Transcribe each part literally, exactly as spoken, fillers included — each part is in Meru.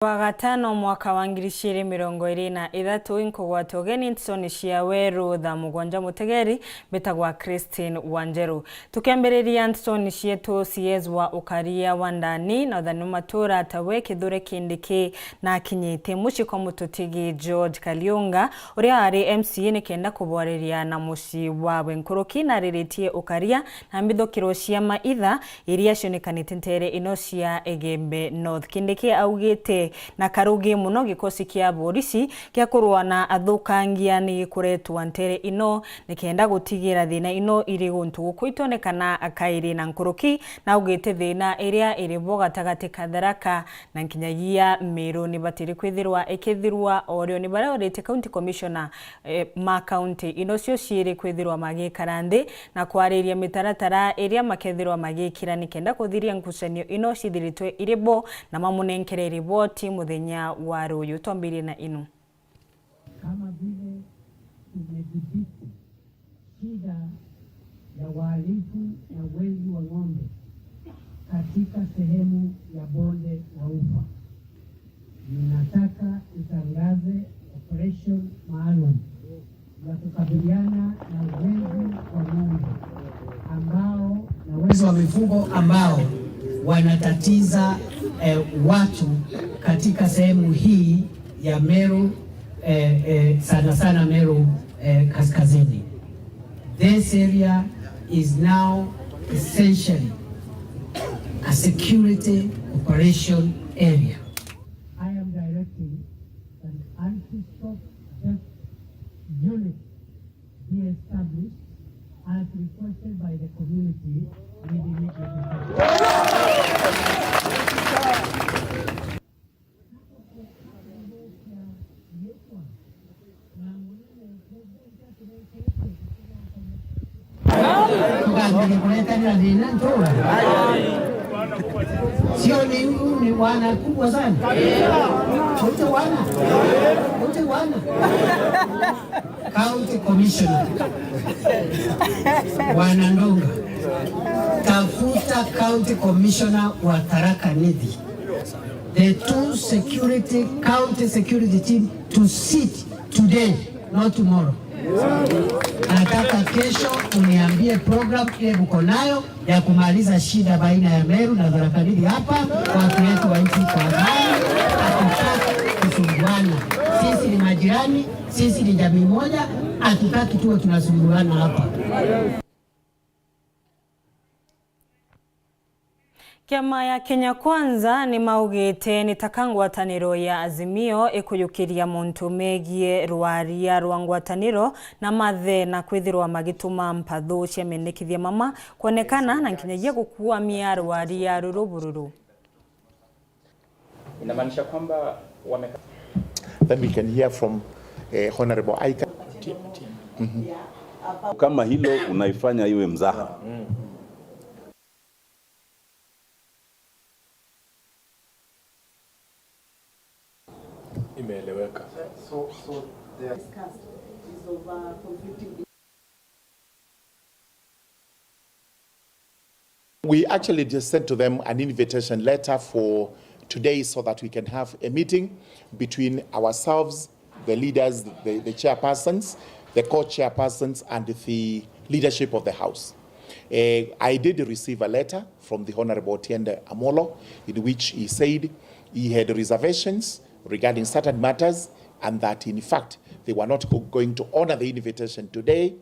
Wa gatano mwaka wa ngiri igiri mirongo iri na ithatu, inkugwata ugeni ntetone cia Weru thaa mugwanja mutegeri, mbitagwa Christine Wanjeru. Tukiambiriria ntetone cietu, C S wa ukaria wa ndani na uthani wa matura tawe Kithure Kindiki na akinyite mucii kwa mututigi George Kaliunga, uria ari M C A, nikenda kuboreria na mucii wawe. Nkuruki nariritie ukaria na mbithukiro cia maitha iria cionekanite ntere ino cia Igembe North. Kindiki augite na karugi muno gikosi kia borisi kia kurua na athukangia ni gikuretwa ntere ino nikenda gutigira thina ino iri guntu guku itonekana kairi na nkuruki. Na augite thina iria iri bo gatagati ka Tharaka na nkinyagia Meru nibatiri kwithirwa ikithirwa orio ni baria orite County Commissioner eh, ma kaunti ino cio ciiri kwithirwa magikara nthi na kwariria mitaratara iria makethirwa magikira nikenda kuthiria ngucanio ino cithiritwe iri bo na mamunenkere riboti muthenya wa ruyu. Twambirie na inu. Kama vile tumedhibiti shida ya wahalifu na wezi wa ng'ombe katika sehemu ya Bonde la Ufa, ninataka nitangaze operation maalum ya kukabiliana na wezi wa ng'ombe ambao, na wezi wa mifugo ambao wanatatiza, eh, watu katika sehemu hii ya Meru, eh, eh, sana sana Meru, eh, Kaskazini. This area is now essentially a security operation area. I am directing an anti-stock theft unit be established as requested by the community with immediate effect. Tukaambia kuretanira thina ntura. Sio ni, ni wana kubwa sana. Wote wana. Wote wana. County Commissioner. Bwana Ndonga. Tafuta County Commissioner wa Tharaka Nithi. The two security, county security team to sit today, not tomorrow. Nataka kesho uniambie program ile mko nayo ya kumaliza shida baina ya Meru na Tharaka Nithi hapa, watu wetu waishi kwa amani, hatutaki kusumbuana. Sisi ni majirani, sisi ni jamii moja, hatutaki tuwe tunasumbuana hapa. Kiama ya Kenya Kwanza ni maugite ni taka ngwataniro ya Azimio ikuyukiria montu megie rwaria rwa ngwataniro na mathe na kwithirwa magituma mpathu cia mendekithia mama kwonekana na nkinyagia gukuamia rwaria ruru bururu. Inamaanisha kwamba wame- Then we can hear from, eh, Honorable Aika. Kama hilo unaifanya iwe mzaha. Imeeleweka. So, so there discussed is over conflicting. We actually just sent to them an invitation letter for today so that we can have a meeting between ourselves, the leaders, the, the chairpersons, the co-chairpersons, and the leadership of the House. Eh, I did receive a letter from the Honorable Otiende Amolo, in which he said he had reservations regarding certain matters and that, in fact, they were not go-, going to honor the invitation today,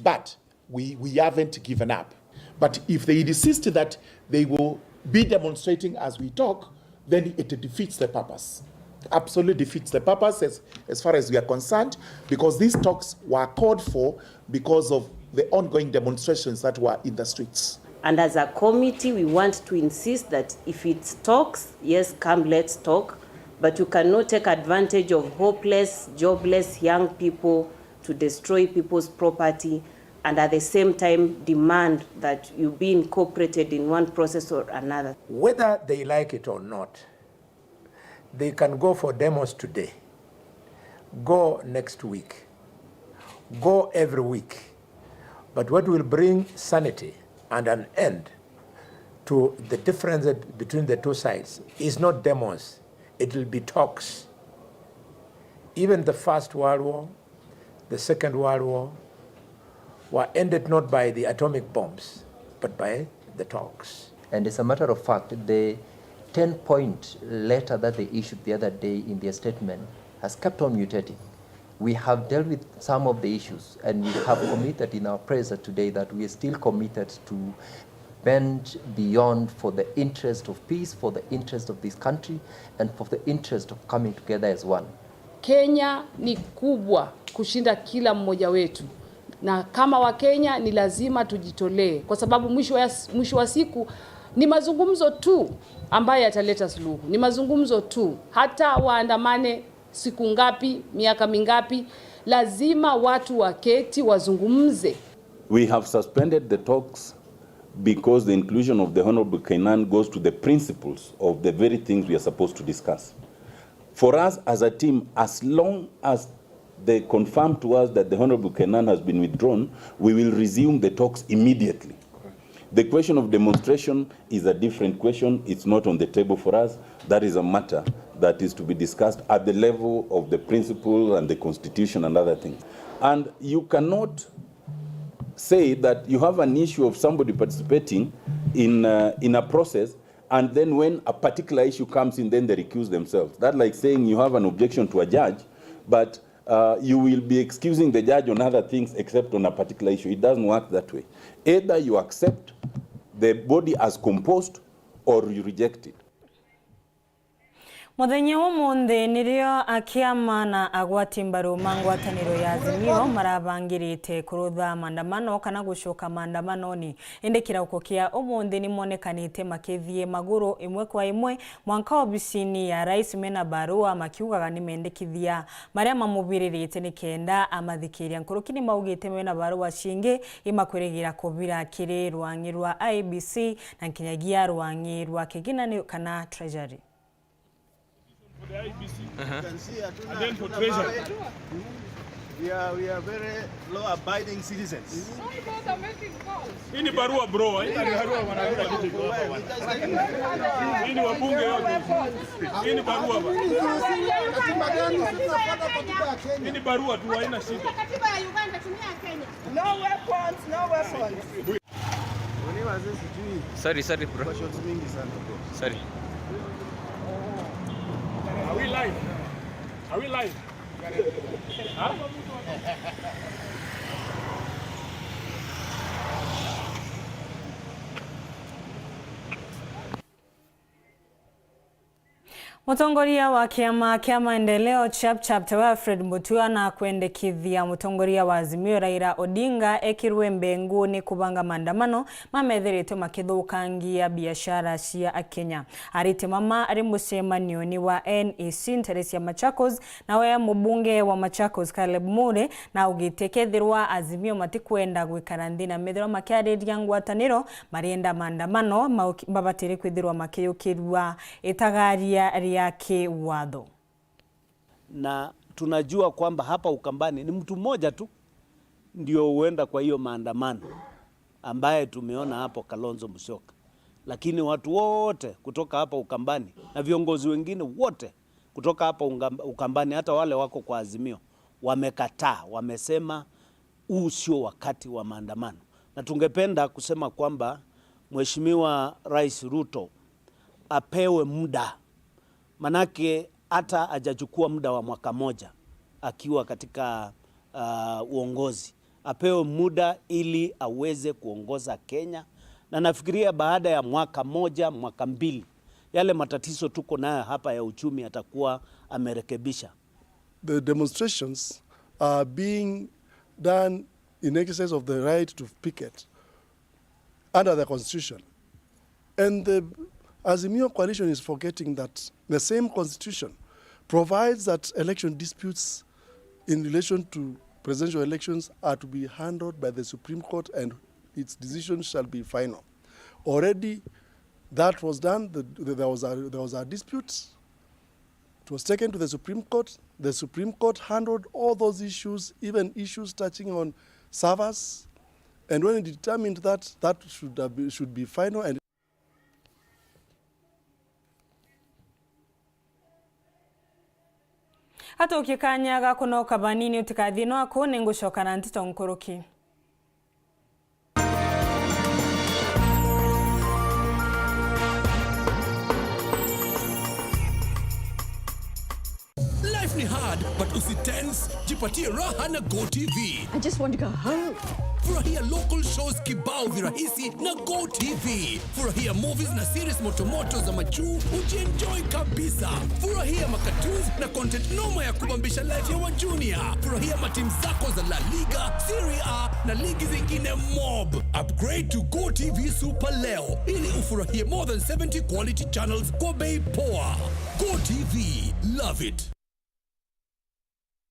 but we, we haven't given up. But if they insist that they will be demonstrating as we talk, then it defeats the purpose. Absolutely defeats the purpose as, as far as we are concerned, because these talks were called for because of the ongoing demonstrations that were in the streets. And as a committee, we want to insist that if it's talks, yes, come, let's talk, but you cannot take advantage of hopeless, jobless young people to destroy people's property and at the same time demand that you be incorporated in one process or another. Whether they like it or not, they can go for demos today, go next week, go every week. But what will bring sanity and an end to the difference between the two sides is not demos, It'll be talks. Even the First World War, the Second World War were ended not by the atomic bombs, but by the talks. And as a matter of fact, the ten-point letter that they issued the other day in their statement has kept on mutating. We have dealt with some of the issues, and we have committed in our presser today that we are still committed to bend beyond for the interest of peace, for the interest of this country, and for the interest of coming together as one. Kenya ni kubwa kushinda kila mmoja wetu, na kama Wakenya ni lazima tujitolee, kwa sababu mwisho wa, mwisho wa siku ni mazungumzo tu ambayo yataleta suluhu, ni mazungumzo tu. Hata waandamane siku ngapi, miaka mingapi, lazima watu waketi wazungumze. We have suspended the talks because the inclusion of the Honorable Kainan goes to the principles of the very things we are supposed to discuss. For us as a team, as long as they confirm to us that the Honorable Kainan has been withdrawn, we will resume the talks immediately. The question of demonstration is a different question. It's not on the table for us. That is a matter that is to be discussed at the level of the principle and the constitution and other things. And you cannot say that you have an issue of somebody participating in, uh, in a process, and then when a particular issue comes in, then they recuse themselves. That like saying you have an objection to a judge, but, uh, you will be excusing the judge on other things except on a particular issue. It doesn't work that way. Either you accept the body as composed or you reject it. Muthenya wa umunthi nirio akiama na agwati mbaru ma ngwataniro ya Azimio marabangirite kurutha maandamano kana gucoka maandamanoni. Indi kirauko kia umunthi ni monekanite makithie maguru imwe kwa imwe mwanka obisini ya rais mena barua makiugaga ni mendekithia maria mamubiririte ni kenda amathikiria. Nkuruki ni maugite mena barua cingi imakwirigira kubira kiri rwang'i rwa I E B C na nkinyagia rwang'i rwa kigina ni kana treasury. For the I E B C. Uh-huh. You can see hatuna, and then for hatuna treasury. We are, we are very law abiding citizens. Hii ni barua bro, hii ni barua bwana. Hii ni wabunge yote. Hii ni barua bwana. Hii ni barua tu, haina shida. No weapons, no weapons. Sorry, sorry, bro. Sorry. Are we live? Are we live? Huh? Mutongoria wa kiama kia Maendeleo Chapchap, tawe Alfred Mutua, na kwendekithia mutongoria wa Azimio Raila Odinga ekirwe mbengu ni kubanga maandamano mamethiritwe makithukangia biashara cia Akenya. Arite mama ari mucemanioni wa N E C ntere cia Machakos, nawe mubunge wa Machakos Caleb Mure na augite kethirwa Azimio matikwenda gwikara nthi na methirwa makiariria ngwataniro, marienda maandamano, mauki-, babatire kwithirwa makiyukirua itagaria ria kiwatho. Na tunajua kwamba hapa Ukambani ni mtu mmoja tu ndio huenda kwa hiyo maandamano ambaye tumeona hapo, Kalonzo Musyoka. Lakini watu wote kutoka hapa Ukambani na viongozi wengine wote kutoka hapa Ungam-, Ukambani, hata wale wako kwa Azimio, wamekataa, wamesema huu sio wakati wa maandamano. Na tungependa kusema kwamba Mheshimiwa Rais Ruto apewe muda, manake hata hajachukua muda wa mwaka moja akiwa katika, ah, uongozi. Apewe muda ili aweze kuongoza Kenya, na nafikiria baada ya mwaka moja, mwaka mbili, yale matatizo tuko nayo hapa ya uchumi atakuwa amerekebisha. The demonstrations are being done in exercise of the right to picket under the constitution. And the Azimio coalition is forgetting that the same constitution provides that election disputes in relation to presidential elections are to be handled by the Supreme Court and its decision shall be final. Already that was done, the, the, there was a, there was a dispute. It was taken to the Supreme Court. The Supreme Court handled all those issues, even issues touching on servers. And when it determined that that should have be, should be final and Atukie kanya ga kunoka banini, utikathie nwaku, ningucoka na nteto nkuruki. Life ni hard, but usitense, jipatie raha na Go T V. I just want to go home. Furahia local shows kibao virahisi na Go T V. Furahia movies na series motomoto za majuu, ujienjoy kabisa. Furahia macartoons na content noma ya kubambisha life ya wa junior. Furahia matimu zako za La Liga, Serie A na ligi zingine mob. Upgrade to Go T V Super leo ili ufurahie more than seventy quality channels kwa bei poa. Go T V, love it.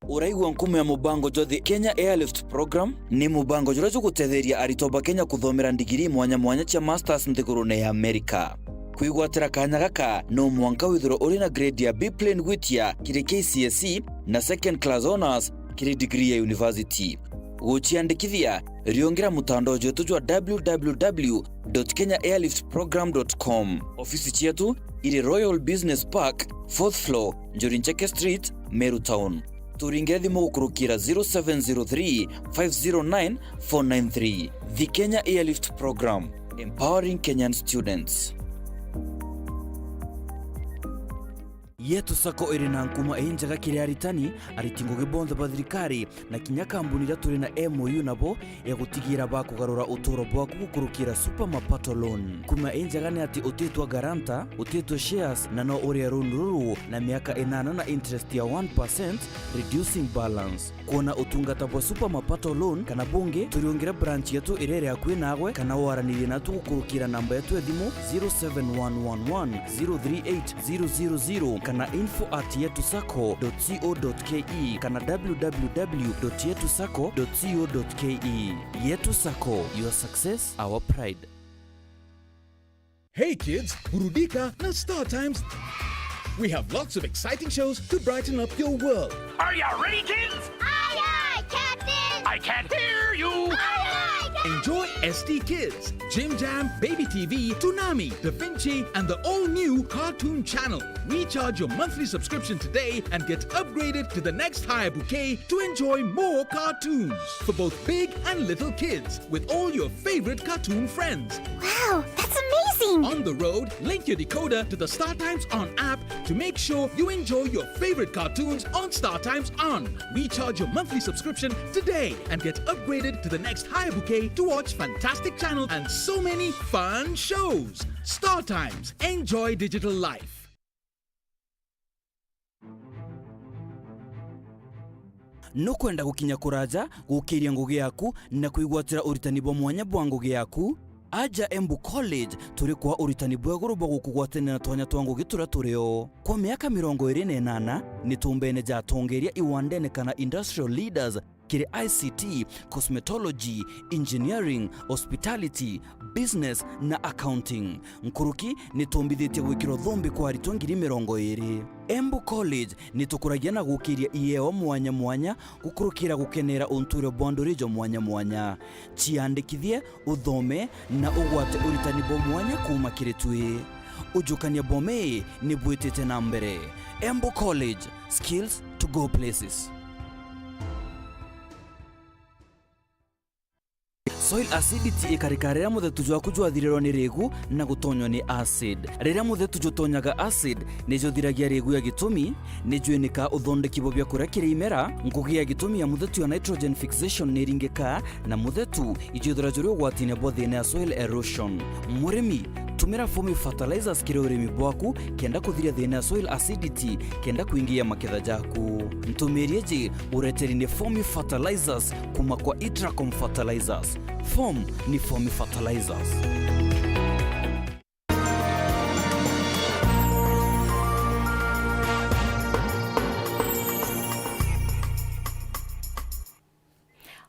Uraigua nkuma ya mubango jwa The Kenya Airlift Program? Ni mubango juria jugutetheria aritwa ba Kenya kuthomera ndigiri mwanya mwanya cia masters nthigurune ya Amerika. Kwigwatira kanya gaka, no mwanka withirwe uri na grade ya B plain gwitia kiri K C S E na second class honours kiri degree ya university. Guciandikithia, riungira mutandao jwetu jwa w w w dot kenya airlift program dot com. Ofisi cietu iri Royal Business Park, fourth floor, Njuri Ncheke Street, Meru Town. Turingire thimu gukurukira zero seven zero three, five zero nine, four nine three. The Kenya Airlift Program, empowering Kenyan students. Yetu Sacco iri na nkuma injega kiri aritani, ariti ngugi bonthe ba thirikari, na kinya kambuni iria turi na M O U nabo ya gutigira bakugarura uturo bwaku gukurukira Super Mapato Loan. Nkuma injega ni ati utitwa guarantor, utitwa shares, na no urie loan ruru na miaka inana na interest ya one percent, reducing balance. Kwona utungata bwa Super Mapato Loan kana bungi, turiungire branch yetu iria iri akui naagwe, kana waranirie natu gukurukira namba yetu ya thimu zero seven one one one zero three eight zero zero zero kana info at yetu sacco dot co dot ke kana w w w dot yetu sacco dot co dot ke. Yetu Sacco, your success, our pride. Hey kids, burudika na Star Times. We have lots of exciting shows to brighten up your world. Are you ready, kids? Aye, aye, Captain! I can't hear you! Aye, aye, Captain! Enjoy S T Kids, Jim Jam, Baby T V, Toonami, Da Vinci, and the all-new Cartoon Channel. Recharge your monthly subscription today and get upgraded to the next higher bouquet to enjoy more cartoons for both big and little kids with all your favorite cartoon friends. Wow, that's amazing! On the road, link your decoder to the Star Times On app to make sure you enjoy your favorite cartoons on Star Times On. Recharge your monthly subscription today and get upgraded to the next higher bouquet to watch fantastic channels and so many fun shows. Star Times, enjoy digital life. Nukwenda gukinya kuraja gukiria ngugi yaku na kwigwatira uritani bwa mwanya bwa ngugi yaku? Aja Embu College, turi kwa uritani bwa iguru bwa gukugwatania na twanya twa ngugi turia turio. Kwa miaka mirongo iri na inana, ni tumbene ja atongeria iwandene kana industrial leaders kiri I C T, cosmetology, engineering, hospitality, business na accounting. Nkuruki, ni tumbithitie gwikirwa thumbi kwa aritwa ngiri mirongo iri. Embu College ni tukuragia na gukiria ieo mwanya mwanya gukurukira gukenera untuuro bwa nduri jwa mwanya mwanya. Ciandikithie, uthome na ugwate uritani bwa mwanya kuuma kiri twi. Ujukania bwa mii ni bwitite na mbere. Embu College, skills to go places. Soil acidity ikarika riria muthetu jwaku jwathirirwa ni rigu na gutonywa ni acid. Riria muthetu jutonyaga acid, ni juthiragia rigu ya gitumi, ni jwinikaa uthondeki bwa biakuria kiri imera, ngugi ya gitumi ya muthetu ya nitrogen fixation ni iringikaa, na muthetu ijwithira juri ugwatine bwa thina ya soil erosion. Murimi, tumira Fomi Fertilizers kiri urimi bwaku kenda kuthiria thina ya soil acidity kenda kwingia maketha jaku. Ntumiri iji ureteri ni Fomi Fertilizers kuma kwa Itracom Fertilizers. Fomi ni Fomi Fertilizers.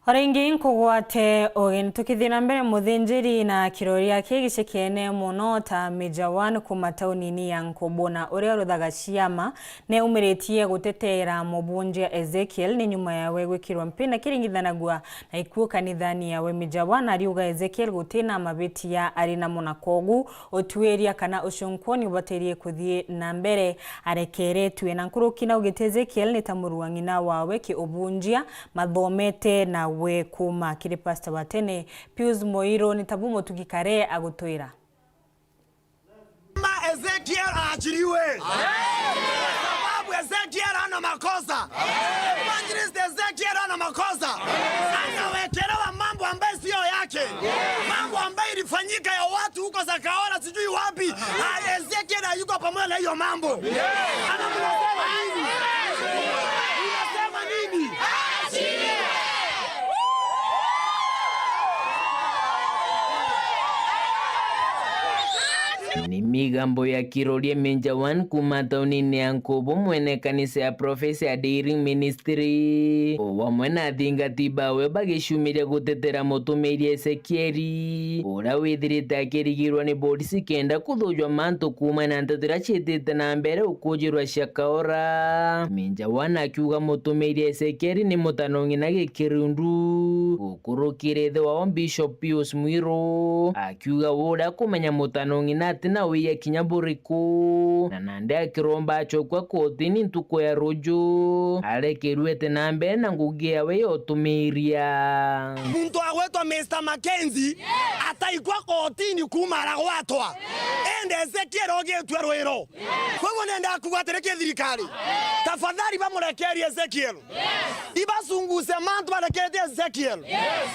O ringi nkugwate ugeni tukithii na mbere, muthinjiri na kiroria kii gicekene mono ta Major One kuuma taunini ya Nkubu, na uria uruthaga ciama, ni umiritie gutetera mubunjia Ezekiel ni nyuma yawe gwikirwa mpina kiringithanagua na ikuu kanithani yawe. Major One ariuga Ezekiel gutina mabitia ari namo, na kogu utuiria kana ucunkuni ubatirie kuthii na mbere arekeretue. Na nkuruki naugite Ezekiel ni ta muru wa ng'ina wawe ki ubunjia, mathomete nawe kuuma kiri pastor wa tene Pius Muiru, ni tabu mutugi kare agutwira. Lazima Ezekiel aachiliwe. Sababu Ezekiel hana makosa. Evangelist Ezekiel hana makosa. Anawekelewa mambo ambayo sio yake. Mambo ambayo ilifanyika ya watu huko Sakaora, sijui wapi. Ah, Ezekiel hayuko pamoja na hiyo mambo. Ana mnasema nini? Mnasema nini? Ni migambo ya kiroria Major One kuuma taunini ya Nkubu, mwene kanisa ya Prophecy and Healing Ministry, o amwe na athingati bawe bagiciumiria gutetera mutumiria Ezekieli, uria withirite akirigirwa ni borisi kenda kuthujwa mantu kuumania na nteto iria ciitite na mbere ukujirwa cia Kaora. Major One akiuga mutumiria Ezekieli ni mutano ng'ina gikirundu, gukurukira ithe wao Bishop Pius Muiru, akiuga uria kumenya mutano ng'ina atina wiya kinya buriku, na nandi akiromba acokua kotini ntuku ya ruju, arekerue ete na mbere na ngugi yawe ya utumiria. Muntu agwetwa Mister Mackenzie ataikwa kotini kuuma aragwatwa, indi Ezekiel ogitue rwiro. Kwa hivyo nenda kuuga atiri ki thirikari, tafadhali bamurekerie Ezekiel. Ibacunguce mantu barekerete Ezekiel.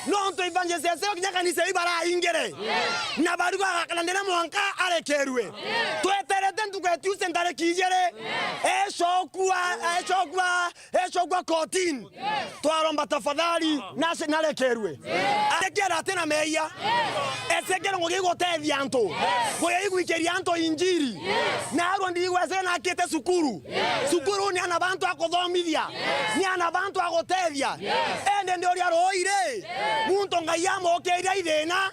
Nontu evangelist Ezekiel kinya kanisa iu ibaraingire. Na bariuga agakara ndene mwanka arekerue. Tweterete ntuku ya Tuesday ntariki ijiri. Ecokua, ecokua, ecokua kotini. Twaromba tafadhali, nace-, narekerue. Ezekiel atina meeyia. Ezekiel ngugi gutethia antu. Ngugi igwikiria antu injiri. Na arua ndigwa Ezekiel nakite cukuru. Cukuru ni ana bantu a kuthomithia. Ni ana bantu a gutethia. Ende ndi uria ruuire. Muntu Ngai amukiria ithina.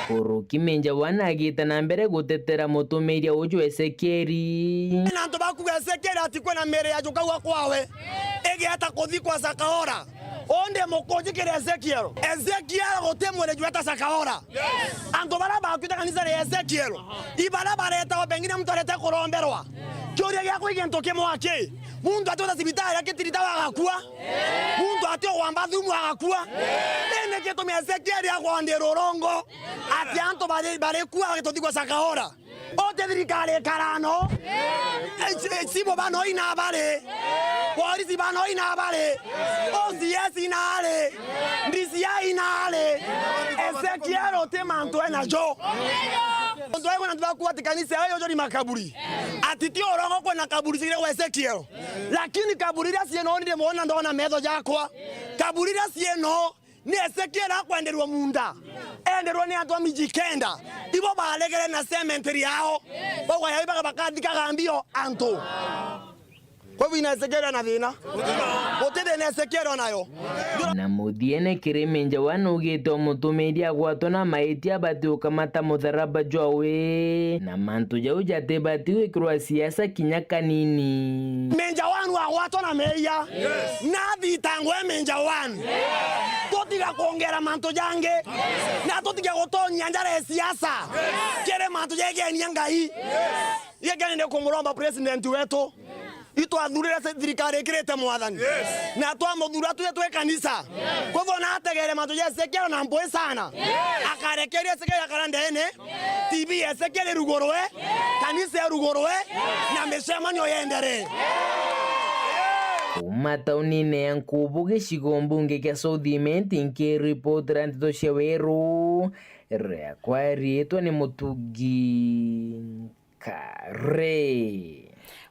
Kuruki Major One agita na mbere gutetera mutumiria uju Ezekieli. Na antu bakuga Ezekieli ati kwina miri ya jukaua kwawe igieta kuthikwa Sakaora. Undi mukunjikira Ezekiel. Ezekiel guti mwiri jweta Sakaora. Antu baria bakuite kanisa ria Ezekiel, ibaria baretawa pengine muntu arete kuromberwa. Kiuria giakwa i gintu kimwe aki, muntu atiuta cibitari akitirita agakua? Muntu ati ugwa mbathumu agakua? Nini gitumi Ezekieli agwandirwa urongo ati antu bari, barikua bagituthikwa Sakaora? Uti thirikari ikarano? Cibo bano ina bari? Polisi bano ina bari? O C S ina ari? D C I ina ari? Ezekieli uti mantu enajo. Untu ego na tubakuwa ati kanisa yo yojori makaburi. Ati ti urongo kwina kaburi cigiragwa Ezekiel. Lakini kaburi iria cieno ni ndimwona ndona metho jakwa. Kaburi iria cieno ni Ezekiel akwenderwa munda. Enderwa ni antu a miji kenda. Ibo baregere na cemetery yao. Bagwa yao ibaga bakathikaga mbio antu. Kwa hivyo ina Ezekiel ana thina. Guti thina Ezekiel onayo. Na muthiene kiri Major One augite o mutumiria agwatwa na maitia abati ukamata mutharaba jwawe, na mantu jau jatibati gwikirwa siasa kinya kanini. Major One wagwatwa na meeyia. Yes. Na athitangwe Major One. Yes. Tutiga kwongera mantu jangi. Yes. Na tutiga gutonyia njara ya siasa. Yes. Kiri mantu jegenia Ngai. Yes. Yegenia ni kumuromba president wetu. Itwathurire se-, thirikari ikirite mwathani. Yes. Na twamuthura twi twi kanisa. Yes. Kwa hivyo na ategere mantu ja Ezekiel na mpwi sana. Yes. Akarekeria Ezekiel akara ndene. Yes. T V ya Ezekiel irugurwe. Yes. Kanisa irugurwe. Yes. Na micemanio yenderee. Yes. Kuuma taunine ya Nkubu, gicigo mbunge kia South Imenti, nkiripotera nteto cia Weru, riakwa riitwa ni Mutugi Kare.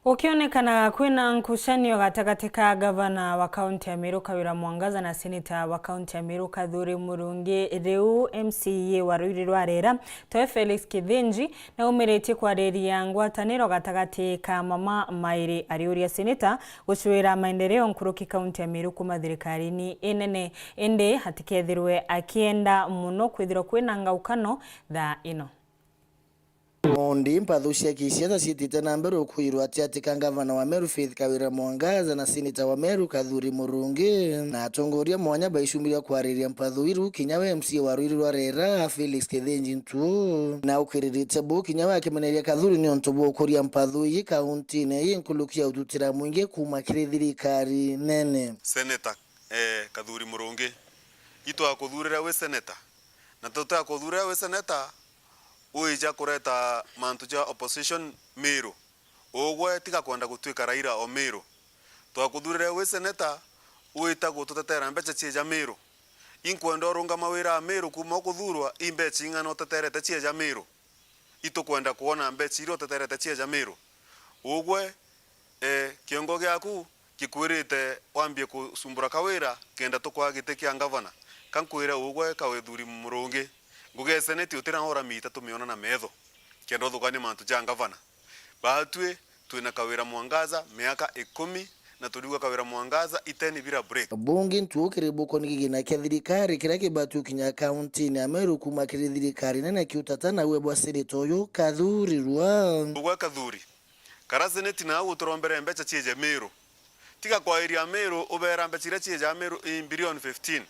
Gukionekana kwina nkucanio gatagati ka gavana wa kaunti ya Meru Kawira Mwangaza na seneta wa kaunti ya Meru Kathuri Murungi, riu M C A wa Ruiri rwa Rera, tawe Felix Kithinji, naumiritie kwariria ngwataniro gatagati ka mama mairi, ariuria seneta gucuira maendeleo nkuruki kaunti ya Meru kuma thirikarini inene, indi atikethirwe akienda muno kwithirwa kwina ngaukano thaa ino. Mondi, mpathu cia kisiasa ciitite na mbere ukwirwa ati ati ka ngavana wa Meru Faith Kawira Mwangaza na seneta wa Meru Kathuri Murungi na atongoria mwanya baicumbiria kwariria mpathu iru, kinya we M C A wa Ruiri rwa Rera Felix Kithinji Ntuo na ukiriritie bu kinya we akimeneria Kathuri ni untu bwa ukuria mpathu ii kauntine ii nkuruki ya ututira mwingi kuma kiri thirikari nene. Seneta, eh, Kathuri Murungi, itwakuthurire wi seneta, na tutakuthurire wi seneta, wija kureta mantu ja opposition Meru. Ugwe tiga kwenda gutwika Raila o Meru. Twakuthurire wi seneta, wita gututetera mbeca cie ja Meru. Inkwenda urungama wira a Meru kuma ukuthurwa, i mbeca ing'ana uteterete cie ja Meru. Itukwenda kwona mbeca iria uteterete cie ja Meru. Ugwe, eh, kiongo giaku gikwirite wambie kucumbura Kawira kenda tukwaa giti kia ngavana. Ka nkwire ugwe Kathuri Murungi, ngugi ya seneti utiraora miita tumiona na metho kenda uthukania mantu ja ngavana. Baatwi twina Kawira Mwangaza miaka ikumi na turigua Kawira Mwangaza iteni bila break. Bungi Ntuo kiri bukoni kigina kia thirikari kiria kibati ukinya kauntine ya Meru kuma kiri thirikari nene kiutata nawe bwa seneta uyu Kathuri rwa. Ugwe Kathuri, kara seneti nau uturombere mbeca cie ja Meru. Tiga kwairia Meru, ubera mbeca iria cie ja Meru i bilioni fifteen.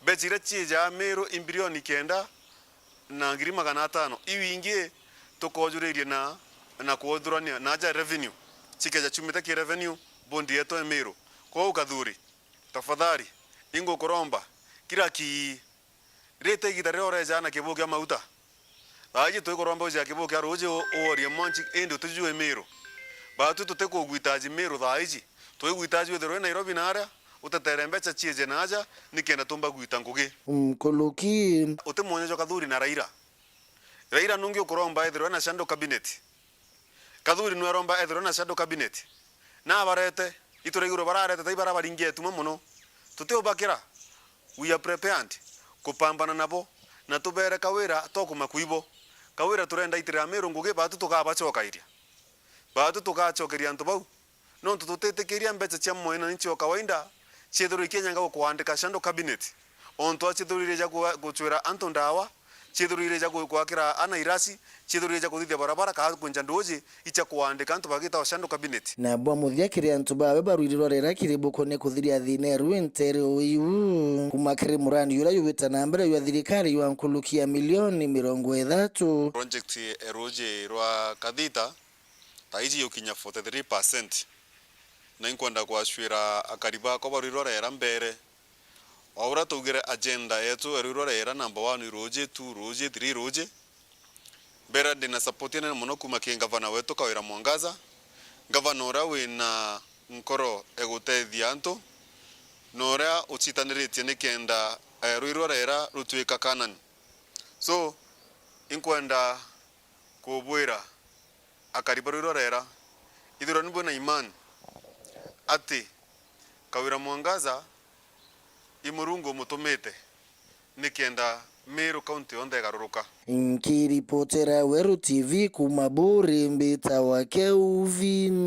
Mbeca iria cie ja Meru i bilioni kenda na ngiri magana atano. Iu ingi tukojuririe na, na kuthurania na ja revenue. Cikeja ciumite ki revenue bondi yetu e Meru. Kwou Kathuri, tafadhali, ingukuromba, kira ki Rite igita riria ureja na kibu kia mauta. Thaa iji twikuromba uja kibu kia ruuji u-, uorie mwanchi, indi utijui Miru. Baatu tutikugwitaji Miru thaa iji. Twigwitaji withirwe Nairobi na aria, utetere mbeca ciije naaja, nikenda tumba gwita ngugi. Nkuluki. Uti mwonyo jwa Kathuri na Raila. Raila nungi ukuromba ethirwe na shadow cabinet. Kathuri nwe aromba ethirwe na shadow cabinet. Na abarete, ituraiguru bararete tai bara baringi etuma mono. Tutiubakira. We are prepared kupambana nabo, na tubere Kawira tokuma kwibo. Kawira turenda aitirira Miru ngugi, baatu tukabacokairia. Baatu tugacokeria antu bau. Nontu tutitikiria mbeca cia mwena ni cio kawaida, ciithirwe ikienyenga gukwandika shadow cabinet. Ontu a ciithirwe iri ja gwa-, gucwira antu ndawa, ciithirwe iri ja gu-, gwakira ana irasi, ciithirwe iri ja kuthithia barabara, kaa kwinja nduuji, icia kuandika antu bagitawa shadow cabinet. Na bwa muthia kiri antu bawe barwiri rwa rera kiri bukone kuthiria thina eru ntere o iu. Kuma kiri murandi uria yugite na mbere jwa thirikari jwa nkuluki ya milioni mirongo ithatu. Project e ruuji rwa Kathita, thaa iji yukinya forty three percent. Na inkwenda kwacwira akari bakwa ba rwiri rwa rera mbere. O uria twaugire agenda yetu ya rwiri rwa rera number one i ruuji, two ruuji, three ruuji. Mbere ndina support inene mono kuma ki ngavana wetu Kawira Mwangaza. Ngavana uria wina nkoro egutethia antu, na uria ucitaniritie nikenda, eh, rwiri rwa rera rutwika Kanani. So, inkwenda kubwira akari ba rwiri rwa rera, ithirwa ni bwina imani ati Kawira Mwangaza i Murungu umutumite nikenda Meru County yonthe igaruruka. Nkiripotera Weru T V kuma Buri, mbitawa Kelvin.